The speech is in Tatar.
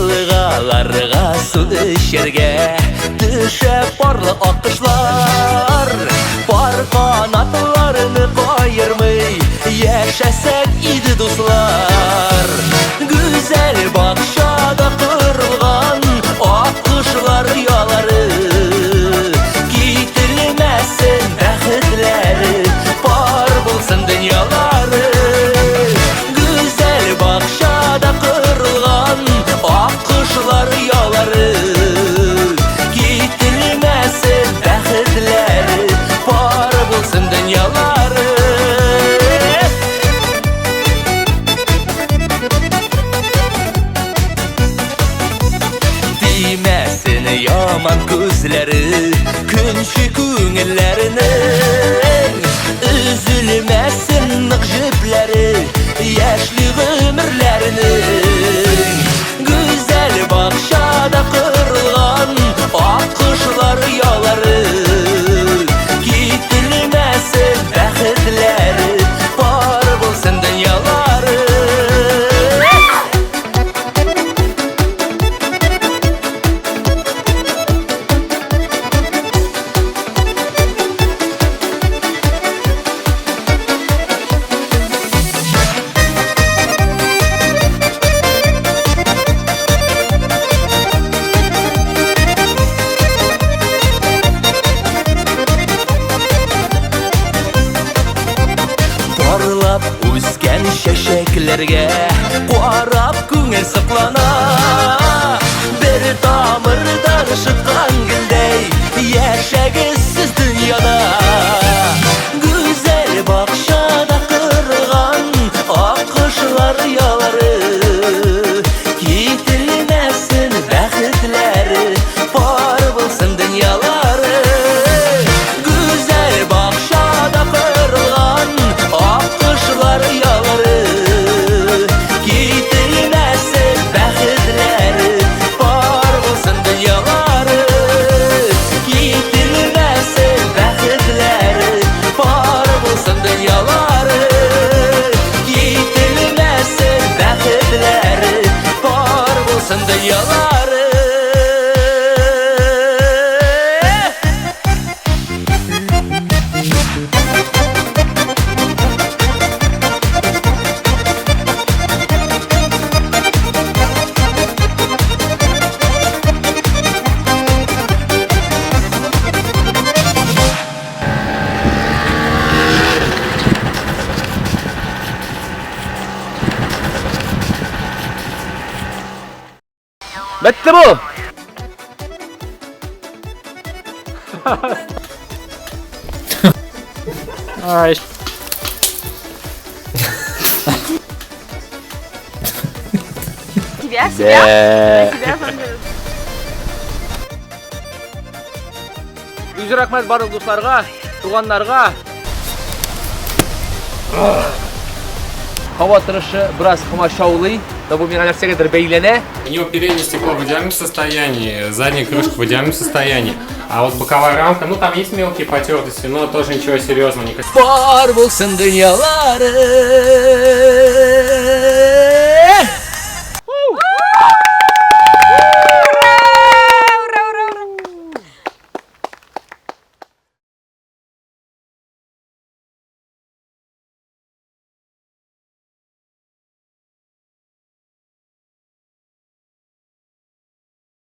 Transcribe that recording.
Елгаларга су эчәргә төшә парлы аккошлар. Пар канатларны каермый яшәсәк иде, дуслар. Гүзәл бакчада корылган аккошлар оялары, кителмәсен бәхетләре, пар булсын дөньялары. Гүзәл бакчада корылган аккошлар оялары, кителмәсен бәхетләре, пар булсын дөньялары. Тимәсен яман күзләре көнче күңелләренең, өзелмәсен нык җепләре яшьли гомерләренең. Гүзәл бакчада корылган аккошлар оялары, кителмәсен бәхетләре, пар булсын дөньялары. Парлап үскән чәчәкләргә карап күңел соклана. Бер тамырдан шыткан гөлдәй яшәгез сез дөньяда. Гүзәл бакчада корылган аккошлар оялары, кителмәсен бәхетләре, пар булсын дөньялары. Гүзәл бакчада корылган аккошлар оялары, кителмәсен бәхетләре, пар булсын дөньялары. Кителмәсен бәхетләре, пар булсын дөньялары. Кителмәсен бәхетләре, пар булсын дөньялары. Бетте бу. Ай. Тебя, себя? Тебя зомби. Бик зур рәхмәт барлык дусларга, туганнарга. Һава торышы бераз комачаулый, да бу миңа нәрсәгәдер бәйләнә. У него переднее стекло в идеальном состоянии, задняя крышка в идеальном состоянии. А вот боковая рамка, ну там есть мелкие потертости, но тоже ничего серьезного. Пар булсын дөньялары.